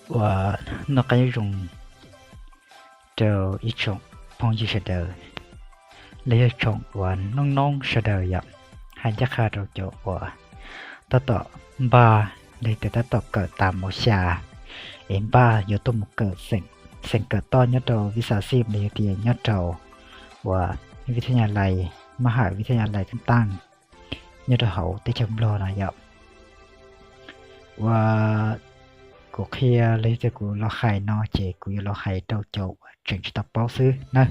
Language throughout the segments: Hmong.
Uas noj qab nyob zoo rau ib tsoom phooj ywg sawv daws, los yog tsoom uas noob noob sawv daws yom, hais ncaj qha rau cov uas tab tom npaj, los yog tias tab tom kawm tas mos xya es npaj yuav tuaj mus kawm xeem kawm toj nyob rau Vista Xim los yog tias nyob rau uas Vib Thab Nyas Lais, Mab Ham Vib Thab Nyas Lais Tub Taaj nyob rau hauv teb chaws Nplog no yom. Uas kuv qhia los yog tias kuv los hais no ces kuv yuav los hais rau cov uas tseem tsis tau paub xwb na.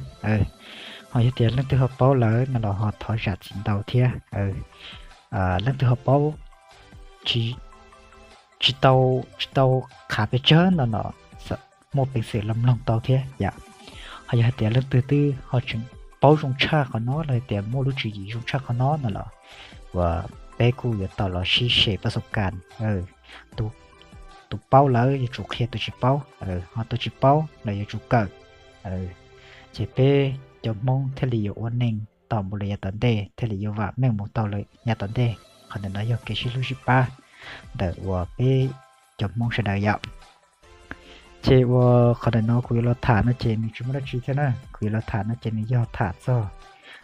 Ho yog tias leej twg ho paub lawm no los ho thov zam txim ntau thiab. Leej twg ho paub tsis tau, tsis tau qhav pes tsawg no los muaj peev xwm los mloog tau thiab yom. Ho yog hais tias leej twg twb ho tseem paub zoo tshaj qhov no los yog tias muaj lub tswv yim zoo tshaj qhov no no los uas peb kuj yuav tau los sib share pas xov kas. Tus paub lawm yuav tsum qhia tus tsis paub, ho tus tsis paub los yuav tsum kawm. Ces peb cov Hmoob thiaj li yuav ua neej tau mus lawm yav tom ntej, thiaj li yuav vam meej mus tau lawm yav tom ntej. Qhov ntawm no yog kev sib hlub sib pab ntawm uas peb cov Hmoob sawv daws yom. Ces uas qhov ntawm no kuv yuav los tham no ces nws tsis muaj dab tsi thiab na, kuv yuav los tham no ces nws yog tham txog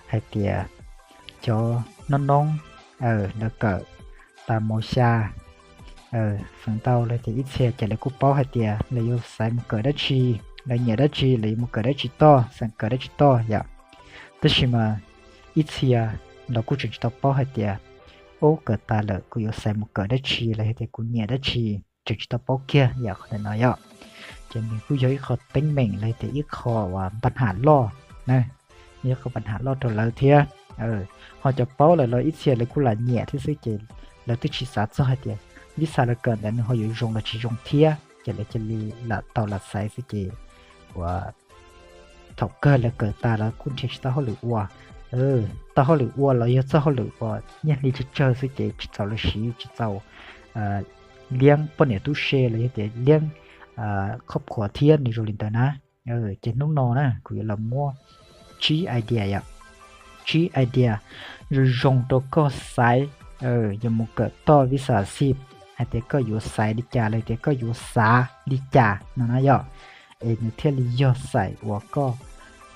hais tias cov noob noob lawv kawm tas mos xya feem ntau los tias ib txhia ces lawv kuj paub hais tias lawv yuav xaiv mus kawm dab tsi, lawv nyiam dab tsi, lawv yuav mus kawm dab tsi toj, xeem kawm dab tsi toj yom. Tab sis mas ib txhia los kuj tseem tsis tau paub hais tias ub kawm tas lawm kuv yuav xaiv mus kawm dab tsi los yog tias kuv nyiam dab tsi, tseem tsis tau paub kiag yam qhov ntawm no yom. Ces nws kuj yog ib qho teeb meem los yog tias ib qho uas npaj ham loj na, yog ib qho npaj ham loj rau lawv thiab. Ho cov paub lawm los ib txhia lawv kuj lam nyiam thiab xwb ces lawv twb tsis xav txog hais tias vib xa lawv kawm ntawd nws ho yuav zoo los tsis zoo thiab ces lawv cia li lam tau lam xaiv xwb ces uas thaum kawg lawv kawm tas lawv kuj nrhiav tsis tau hauj lwm ua. Tau hauj lwm ua los yog txoj hauj lwm uas nyiaj hli tsawg tsawg xwb ces tsis txaus lawv siv, tsis txaus liab poj niam tub se los yog tias liab khob khuas thiab nws zoo li ntawd na. Ces hnub no na kuv yuav los muab tsib idea yom, tsib idea zoo zoo rau koj xaiv yuav mus kawm toj vib xa xib, hais tias koj yuav xaiv li cas los tias koj yuav xav li cas no na yom, es nws thiaj li yog xaim uas koj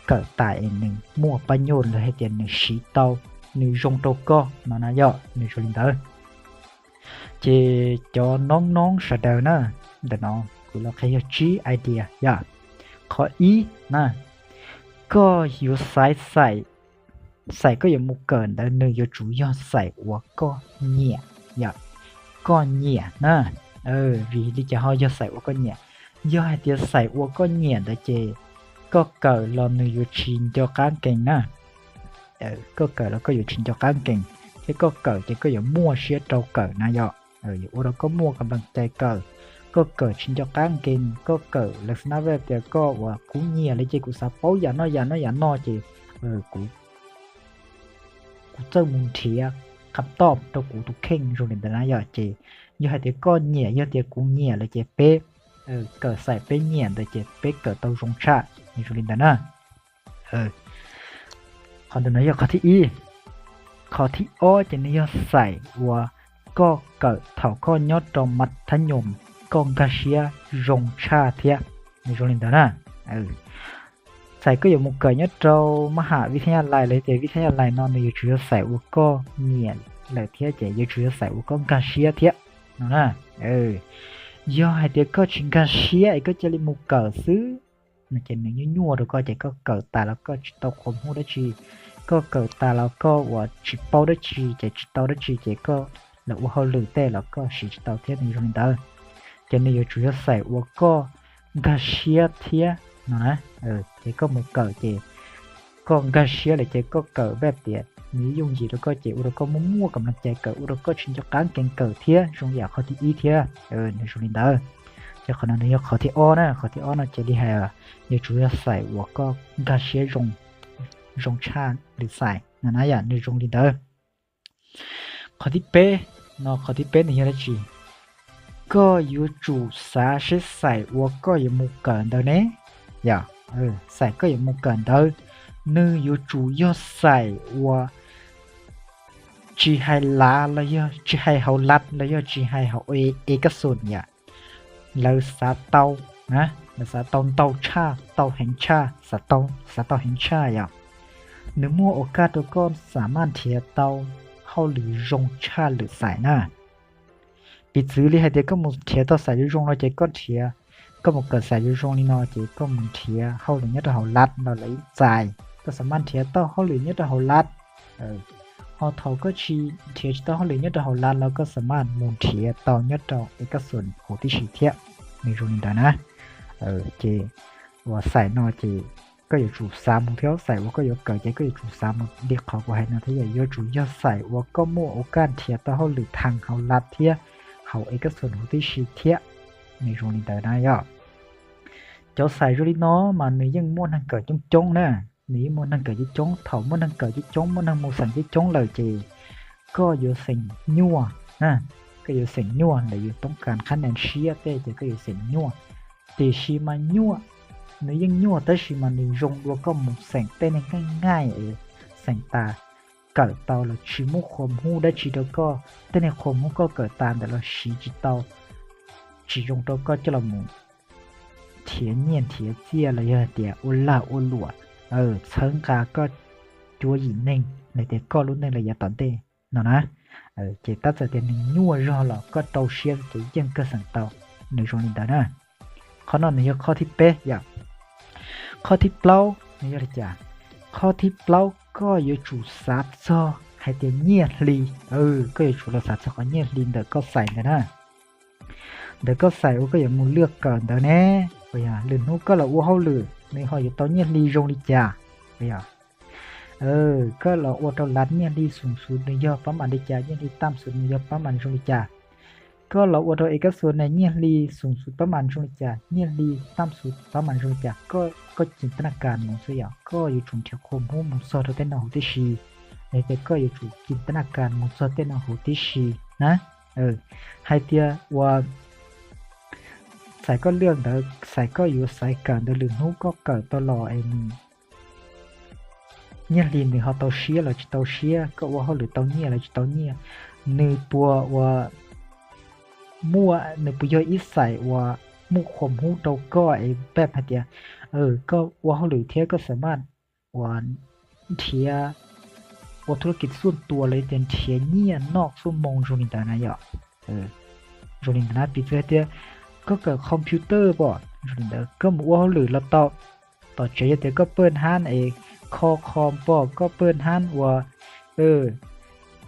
kawm tas es nws muaj pab nyuj los hais tias nws siv tau, nws zoo rau koj no na yom, nws zoo li ntawd. Ces cov noob noob sawv daws na, ntawm no kuv los qhia yog tsib idea yom. Qhov ib na, koj yuav xaiv xaim, xaim koj yuav mus kawm ntawd nws yuav tsum yog xaim uas koj nyiam yom, koj nyiam na. Vim li cas ho yog xaim uas koj nyiam? Yog hais tias xaim uas koj nyiam ntawd ces koj kawm los nws yuav tsis nco qab nkees na. Koj kawm los koj yuav tsis nco qab nkees, thiab koj kawm ces koj yuav muaj siab rau kawm na yom. Yuav ua rau koj muaj kas npas cai kawm, koj kawm tsis nco qab nkees, koj kawm lawv snap tias koj uas kuv nyiam lawm ces kuv xav paub yam no yam no yam no ces kuv kuv txawj mus nrhiav khab toj rau kuv tus kheej zoo li ntawd na yom. Ces yog hais tias koj nyiam, yog tias kuv nyiam lawm ces peb kawm xaim peb nyiam ntawd ces peb kawm tau zoo tshaj, zoo li ntawd na. Qhov ntawm no yog qhov thib ib. Qhov thib ob ces nws yog xaim uas koj kawm thaum koj nyob rau mas thab nyoos, koj nkag siab zoo tshaj thiab, nws zoo li ntawd na. Xaim koj yuav mus kawm nyob rau mab ham vib thab nyas lais los tias vib thab nyas lais no nws yuav tsum yog xaim uas koj nyiam lawm thiab ces yuav tsum yog xaim uas koj nkag siab thiab no na. Yog hais tias koj tsis nkag siab es koj cia li mus kawm xwb no ces nws nyuaj nyuaj rau koj ces koj kawm tas los koj tsis tau qhuas hmub dab tsi, koj kawm tas los koj uas tsis paub dab tsi ces tsis tau dab tsi ces koj los ua hauj lwm tej los koj siv tsis tau thiab, nws zoo li ntawd. Ces nws yuav tsum yog xaim uas koj nkag siab thiab no na. Ces koj mus kawm ces koj nkag siab lawm ces koj kawm vim tias nws yooj yim rau koj ces ua rau koj muaj muaj kas npas cai kawm, ua rau koj tsis nco qab nkees kawm thiab, zoo yam qhov thib ib thiab, nws zoo li ntawd. Ces qhov no nws yog qhov thib ob na, qhov thib ob no ces li hais yuav tsum yog xaim uas koj nkag siab zoo, zoo tshaj lwm xaim no na yom, nws zoo li ntawd. Qhov thib peb no, qhov thib peb nws yog dab tsi? Koj yuav tsum xav seb xaim uas koj yuav mus kawm ntawd ne, yog xaim koj yuav mus kawm ntawd nws yuav tsum yog xaim uas tsis hais lav los yog tsis hais hauv lav los yog tsis hais hauv e kas xus yom. lawv xav tau, lawv xav tau ntau tshaj, tau heev tshaj, xav tau heev tshaj yom. Nws muaj ua kaj rau koj xam maj nrhiav tau hauj lwm zoo tshaj lwm xais na. Piv txwv li hais tias koj mus nrhiav tau xais zoo zoo no ces koj nrhiav, koj mus kawm xais zoo zoo li no ces koj mus nrhiav hauj lwm nyob rau hauv lab los lawv yeej txais, koj xam maj nrhiav tau hauj lwm nyob rau hauv lab. Ho thaum koj tsis nrhiav tsis tau hauj lwm nyob rau hauv lab los koj xam maj mus nrhiav tau nyob rau application huv tib si thiab. Nws zoo li ntawd na. Ces uas xais no ces koj yuav tsum xav mus thiab, xais uas koj yuav kawm ces koj yuav tsum xav mus li qhov kuv hais no thiab, yog yuav tsum yog xais uas koj muaj ua kaj nrhiav tau hauj lwm thav hauv lab thiab hauv application huv tib si thiab. Nws zoo li ntawd na yom. Cov xais zoo li no mas nws yeej muaj neeg kawm coob coob na. Nws yeej muaj neeg kawm coob coob, thaum muaj neeg kawm coob coob, muaj neeg mus xeem coob coob lawm ces koj yuav xeem nyuaj, koj yuav xeem nyuaj, lawv yuav toob kas qhab nees siab tej ces koj yuav xeem nyuaj. Tiam sis mas nyuaj, nws yeej nyuaj tab sis mas nws zoo dua koj mus xeem tej neeg nqaij nqaij es xeem tas kawm tau los tsis muaj qhuas hub dab tsi rau koj, tej neeg qhuas hub koj kawm tas ntawd los siv tsis tau, tsis zoo rau koj coj los mus nrhiav nyiaj nrhiav txiaj los yog hais tias ua lag ua luam, txhawb nqa koj cuab yim neeg los tias koj lub neej los yav tom ntej no na. Ces tab txawm tias nws nyuaj zog los koj rau siab ces yeej kawg xeem tau. Nws zoo li ntawd na. Qhov no nws yog qhov thib peb yom. Qhov thib plaub nws yog li cas? Qhov thib plaub koj yuav tsum xav txog hais tias nyiaj hli, koj yuav tsum los xav txog qhov nyiaj hli ntawm koj xais ntawd na. Ntawm koj xais uas koj yuav mus lwaj kawm ntawd ne, uas yog lwm hnub koj los ua hauj lwm nws ho yuav tau nyiaj hli zoo li cas? Uas yog koj los ua rau lab nyiaj hli xoom xwm nws yog pab mam li cas, nyiaj hli tam xwm nws yog pab mam zoo li cas? Koj los ua rau application ne nyiaj hli xoom xwm pab mam zoo li cas, nyiaj hli tam xwm pab mam zoo li cas? Koj cim tab naj kas mus xwb yom, koj yuav tsum nrhiav qhuas hub mus txog rau tej no huv tib si. Yog tias koj yuav tsum cim tab naj kas mus txog tej no huv tib si na. Hais tias uas xais koj lwaj ntawd, xais koj yuav xaiv kawm ntawd lwm hnub koj kawm tau los es nws nyiaj hli nws ho tau siab los tsis tau siab, koj ua hauj lwm tau nyiaj los tsis tau nyiaj, nws puas uas muaj, nws puas yog ib xais uas muaj qhuas hub rau koj es pab hais tias koj ua hauj lwm thiab koj xam maj uas nrhiav ua thu laj kis xuaj tua los tias nrhiav nyiaj noj xuaj moo zoo li ntawd na yom. Zoo li ntawd na, piv txwv hais tias koj kawm computer pom zoo li ntawd koj mus ua hauj lwm los tau, tom tsev yog tias koj paj hab es kho com pom koj paj hab uas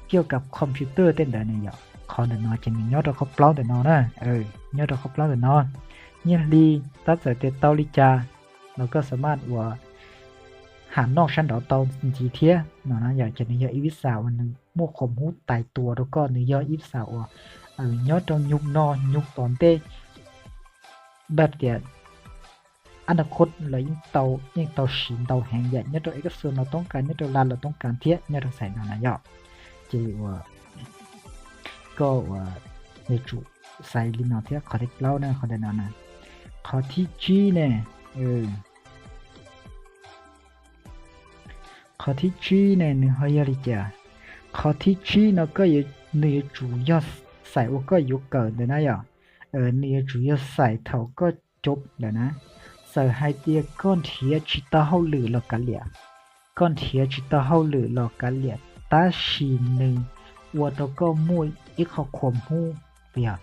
kiaj kam computer tej ntawd na yom. Qhov ntawm no ces nws nyob rau qhov plaub ntawm no na. Nyob rau qhov plaub ntawm no, nyiaj hli tab txawm tias tau li cas los koj xam maj uas ham noj sab nraud tau ntxiv thiab no na yom. Ces nws yog ib vij xas uas nws muaj qhuas hub tais tua rau koj, nws yog ib vij xas uas nyob rau nyug no nyug tom ntej, npaj tias ab na khub los yeej tau, yeej tau siv ntau heev yam nyob rau application no toob kas, nyob rau lab los toob kas thiab nyob rau xais no na yom. Ces uas koj uas yuav tsum xaiv li no thiab. Qhov thib plaub na, qhov ntawm no na. Qhov thib tsib ne, qhov thib tsib ne nws ho yog li cas? Qhov thib tsib no koj, nws yuav tsum yog xais uas koj yuav kawm ntawd na yom. Nws yuav tsum yog xais thaum koj cov lawm na. Txawm hais tias koj nrhiav tsis tau hauj lwm los kav liam, koj nrhiav tsis tau hauj lwm los kav liam, tab sis nws ua rau koj muaj ib qho qhuas hub, yog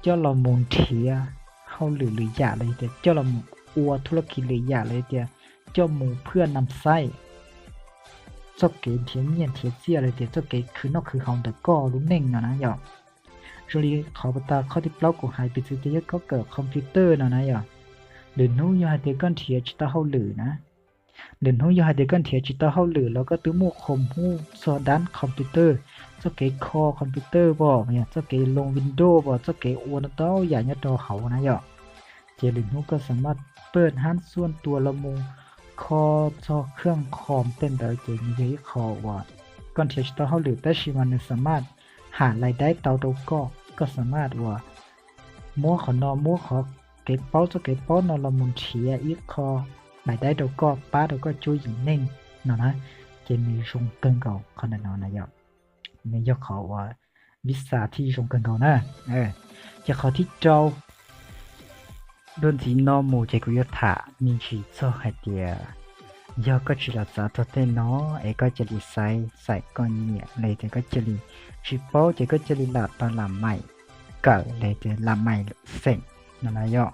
coj los mus nrhiav hauj lwm lwm yam los yog tias coj los mus ua thu laj kis lwm yam los yog tias coj mus phwaj nam xaib txoj kev nrhiav nyiaj nrhiav txiaj los tias txoj kev khwv noj khwv haus ntawm koj lub neej no na yom. Zoo li qhov puas tas qhov thib plaub kuv hais piv txwv tias yog koj kawm computer no na yom, lwm hnub yog hais tias koj nrhiav tsis tau hauj lwm na, lwm hnub yog hais tias koj nrhiav tsis tau hauj lwm los koj twb muaj qhuas hub txog dab computer, txoj kev kho computer pom, txoj kev loo Windows pom, txoj kev ua no tau yam nyob rau hauv na yom. Ces lwm hnub koj xam maj paj hab xuaj tua los mus kho txog khaj khom tej ntawd ces nws yog ib qho uas koj nrhiav tsis tau hauj lwm tab sis mas nws xam maj ham lais daib tau rau koj, koj xam maj uas muab qhov no, muab qhov kev paub, txoj kev paub no los mus nrhiav ib qho lais daib rau koj, pab rau koj cuab yim neej no na. Ces nws zoo kawg nkaus qhov ntawm no na yom. Nws yog qhov uas vij xas thib zoo kawg nkaus na. Ces qhov thib rau, Dua ntxiv no mus ces kuv yuav tham me ntsis txog hais tias yog koj tsis los txav txog tej no es koj cia li xaiv xaim koj nyiam los tias koj cia li tsis paub ces koj cia li lam tau lam maim kawm los tias lam maim xeem no na yom.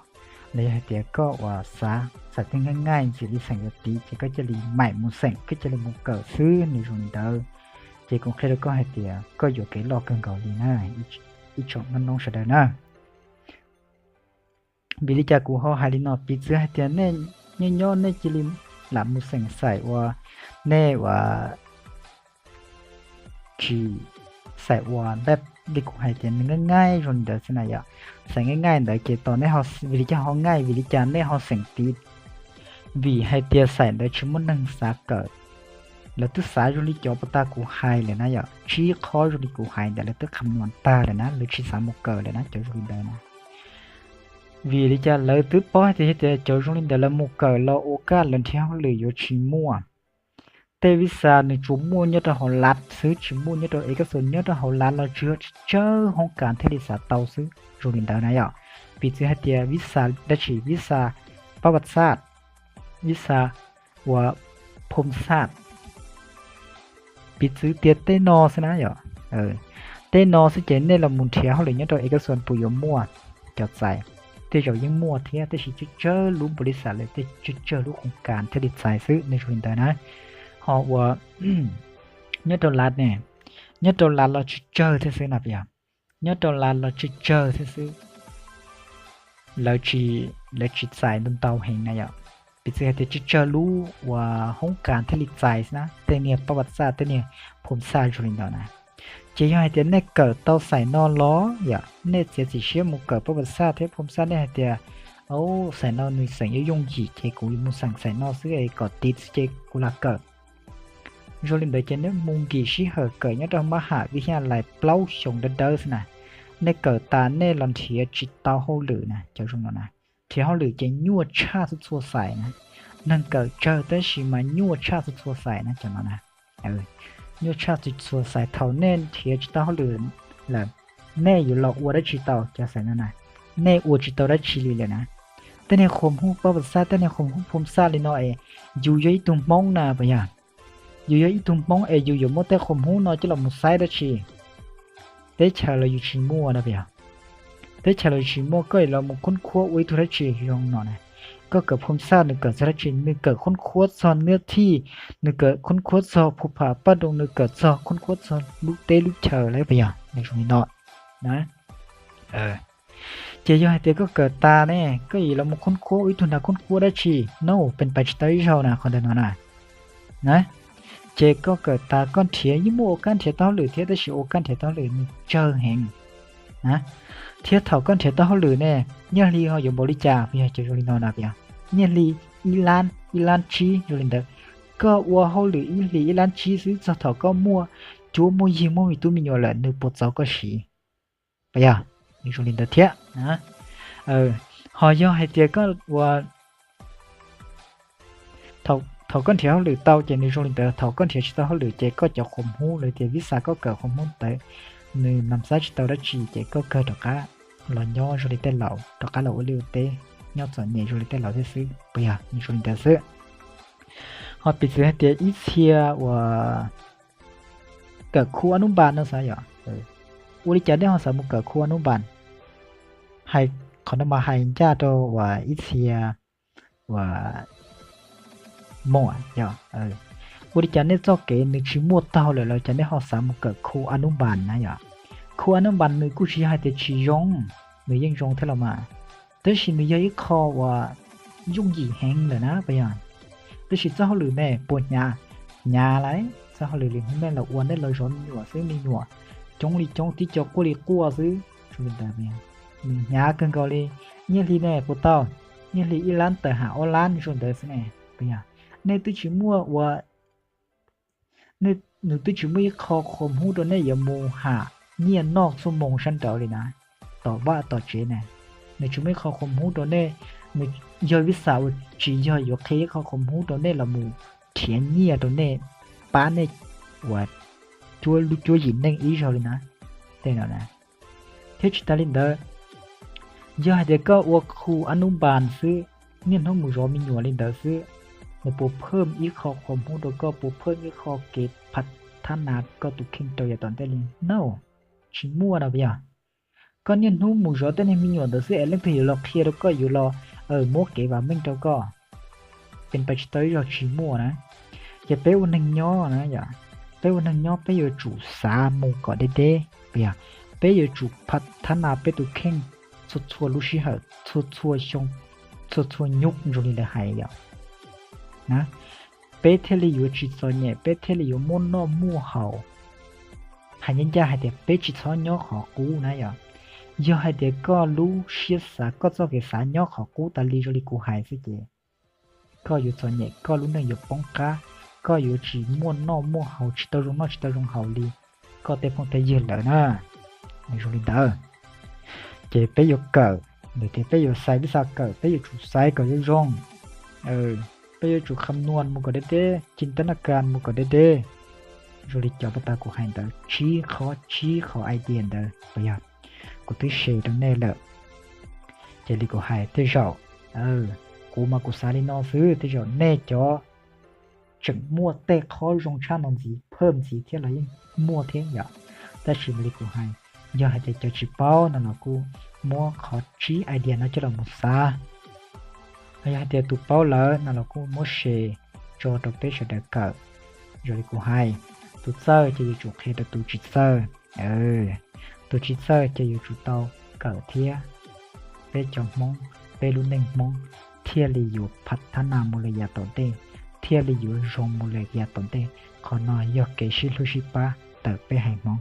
Los yog hais tias koj uas xav xaim tej nqaij nqaij ntxiv li xeem yuav tiv ces koj cia li maim mus xeem, koj cia li mus kawm xwb, nws zoo li ntawd. Ces kuv qhia rau koj hais tias koj yuam kev loj kawg nkaus li na, ib tsoom noob noob sawv daws na. Vim li cas kuv ho hais li no? Piv txwv hais tias nej nyob nyob nej cia li lam mus xeem xaim uas nej uas tsis xaim uas npaj li kuv hais tias nws nqaij nqaij zoo li ntawd xwb na yom. Xaim nqaij nqaij ntawd ces tos nej ho, vim li cas ho nqaij, vim li cas nej ho xeem tiv? Vim hais tias xaim ntawd tsis muaj neeg xav kawm. Lawv twb xav zoo li cov puag ta kuv hais lawm na yom, tsib qhov zoo li kuv hais ntawd lawv twb qham nuas tag lawm na, lawv tsis xav mus kawm lawm na cov zoo li ntawd na. Vim li cas lawv twb paub hais tias, hais tias cov zoo li ntawd lawv mus kawm los ua kaj lawv nrhiav hauj lwm yuav tsis muaj. Tej visa nws tsuas muaj nyob rau hauv Lav xwb, tsis muaj nyob rau Ev Kab Xos, nyob rau hauv Lav los tsuas yog tsawg hoob kas thiaj li xav tau xwb zoo li ntawd na yom. Piv txwv hais tias visa dab tsi, visa pab pas xaj, visa uas phoo xaj. Piv txwv tias tej no xwb na yom. Tej no xwb ces nej los mus nrhiav hauj lwm nyob rau Ev Kab Xos puas yuav muaj cov txais? Tej zaum yeej muaj thiab tab sis tsawg tsawg lub npaus lis xas lawm, tej tsawg tsawg lub hoob kas thiaj li txais xwb, nej zoo li ntawd na. Ho uas nyob rau Lav ne, nyob rau Lav los tsawg tsawg thiab xwb na, puas yog? Nyob rau Lav los tsawg tsawg thiab xwb, lawv tsis, lawv tsis txais ntau ntau heev na yom. Piv txwv hais tias tsawg tsawg lub uas hoob kas thiaj li txais xwb na, tej niag pab pas xaj, tej niag phoo xaj zoo li ntawd na. Ces yog hais tias nej kawm tau xaim no los yom, nej txiav txim siab mus kawm pab pas xaj thiab phoo xaj, nej hais tias, au, xaim no nws xeem yuav yooj yim ces kuv mus xeem xaim no xwb es kom tiv xwb ces kuv lam kawm. Zoo li ntawd ces nej mus nkim sij hawm kawm nyob rau mab ham vij haj lais plaub xyoos dawb dawb xwb na. Nej kawm tas nej los nrhiav tsis tau hauj lwm na, cov zoo no na. Nrhiav hauj lwm ces nyuaj tshaj txhua txhua xais na. Neeg kawm tsawg tab sis mas nyuaj tshaj txhua txhua xais na cov no na. Nyuaj tshaj txhua txhua xais, thaum nej nrhiav tsis tau hauj lwm lawm, nej yuav los ua dab tsi tau cov xais no na? Nej ua tsis tau dab tsi li lawm na. Tej niag qhuas hmub pab pas xaj, tej niag qhuas hmub phoo xaj li no es yus yog ib tug Hmoob na, puas yog? Yus yog ib tug Hmoob es yus yuav muab tej qhuas hmub no coj los mus xaiv dab tsi? Teb chaws los yus tsis muaj na, puas yog? Teb chaws los yus tsis muaj, koj yuav los mus khoob khuab ua ib tug dab tsi zoo no na? Koj kawm phoo xaj nws kawm txog dab tsi? Nws kawm khoob khuab txog niab thij, nws kawm khoob khuab txog phu pha paj nroo, nws kawm txog khoob khuab txog lub teb lub chaws lawm, puas yog? Nws zoo li no na. Ces yog hais tias koj kawm tas ne, koj yuav los mus khoob khuab ua ib tug nrag khoob khuab dab tsi? No pes pais tsis tau ib zaug na qhov ntawd no na. Na, ces koj kawm tas koj nrhiav yeej muaj ua kab nrhiav tau hauj lwm thiab, tab sis ua kab nrhiav tau hauj lwm nws tsawg heev na. Thiab thaum koj nrhiav tau hauj lwm ne, nyiaj hli ho yuav npaum li cas? Puas yog cov zoo li no na, puas yog? Nyiaj hli ib lab, ib lab tsib zoo li ntawd. Koj ua hauj lwm ib hlis ib lab tsib xwb, txog thaum koj muaj cuab muaj yig muaj me tub me nyuam lawm nws puas txaus koj siv? Puas yog? Nws zoo li ntawd thiab. Ho yog hais tias koj ua, thaum koj nrhiav hauj lwm tau ces nws zoo li ntawd, thaum koj nrhiav tsis tau hauj lwm ces koj cov qhuas hmub los tias visa koj kawm qhuas hmub ntawd nws nam xab tsis tau dab tsi ces koj kawg rov qab los nyob zoo li tej laus, rov qab los ua liaj ua teb, nyob txom nyem zoo li tej laus thiab xwb, puas yog? Nws zoo li ntawd xwb. Ho piv txwv hais tias ib txhia uas kawm khu a nub npas no xav yom, ua li cas nej ho xav mus kawm khu a nub npas? Hais qhov no mas hais ncaj rau uas ib txhia uas muam yom. Ua li cas nej txoj kev nws tsis muaj taug lawm los cas nej ho xav mus kawm khu a nub npas na yom? Khu a nub npas nws kuj tsis yog hais tias tsis zoo, nws yeej zoo thiab los mas, tab sis nws yog ib qho uas yooj yim heev lawm na, puas yog? Tab sis txoj hauj lwm ne puas hnyav? Hnyav lauj, txoj hauj lwm li hnub nej los ua nej los zov me nyuam xwb, me nyuam coob li coob, tib co quaj li quaj xwb, zoo li ntawd. Nws hnyav kawg nkaus li. Nyiaj hli ne puas tau? Nyiaj hli ib lab tawm ham ob lab zoo ntawd xwb ne, puas yog? Nej twb tsis muaj ua, nws twb tsis muaj ib qho qhuas hmub rau nej yuav mus ham nyiaj noj txhua moo sab nraud li na, tom vaj tom tsev na. Nws tsis muaj ib qho qhuas hmub rau nej, nws yog visa uas tsis yog yuav qhia ib qho qhuas hmub rau nej los mus nrhiav nyiaj rau nej, pab nej uas cuab lub cuab yim neej ib zaug li na. Tej no na. Thiab tsis tas li ntawd, Yog hais tias koj ua khu a nub npas xwb, niaj hnub mus zov me nyuam li ntawd xwb, nws puas phaj ib qho qhov hmub rau koj, puas phaj ib qho kev phav thab nas koj tus kheej rau yav tom ntej li? No, tsis muaj no yog. Koj niaj hnub mus zov tej niag me nyuam ntawd xwb es leej twg yuav los qhia rau koj, yuav los muab kev vam meej rau koj? Pes pais tsis tau ib zaug, tsis muaj na. Ces peb ua neeg nyob na yom, peb ua neeg nyob peb yuav tsum xav mus kom deb deb, yog, peb yuav tsum phav thab nas peb tus kheej txhua txhua lub sij hawm, txhua txhua xyoo, txhua txhua hnub zoo li lawv hais yom. Na, peb thiaj li yuav tsis txom nyem, peb thiaj li yuav muaj noj muaj haus. Hais ncaj ncaj hais tias peb tsis txhob nyob qhov qub na yom. Yog hais tias koj lub siab xav, koj txoj kev xav nyob qhov qub tas li zoo li kuv hais xwb ces koj yuav txom nyem, koj lub neej yuav poob qab, koj yuav tsis muaj noj muaj haus, tsis tau zoo noj tsis tau zoo haus li koj tej phooj tej ywg lawm na. Nws zoo li ntawd. Ces peb yuav kawm, nws tias peb yuav xaiv peb xav kawm, peb yuav tsum xaiv kom zoo zoo. Peb yuav tsum kham nuas mus kom deb deb, cim tab naj kas mus kom deb deb. Zoo li cov pas tas kuv hais ntawd, tsib qhov, tsib qhov idea ntawd puas yog? Kuv twb share rau nej lawm. Ces li kuv hais, tej zaum kuv mas kuv xav li no xwb, tej zaum nej cov tseem muaj tej qhov zoo tshaj no ntxiv, phaj ntxiv thiab los yeej muaj thiab yom. Tab sis li kuv hais, yog hais tias cov tsis paub no los kuj muab qhov tsib idea no coj los mus xav. Yog hais tias tus paub lawm no los kuj muab share tso rau peb sawv daws kawm. Zoo li kuv hais, tus txawj ces yuav tsum qhia rau tus tsis txawj, tus tsis txawj ces yuav tsum tau kawm thiab. Peb cov Hmoob, peb lub neej Hmoob thiaj li yuav phav thab nas mus lawm yav tom ntej, thiaj li yuav zoo mus lawm yav tom ntej. Qhov no yog kev sib hlub sib pab ntawm peb haiv Hmoob.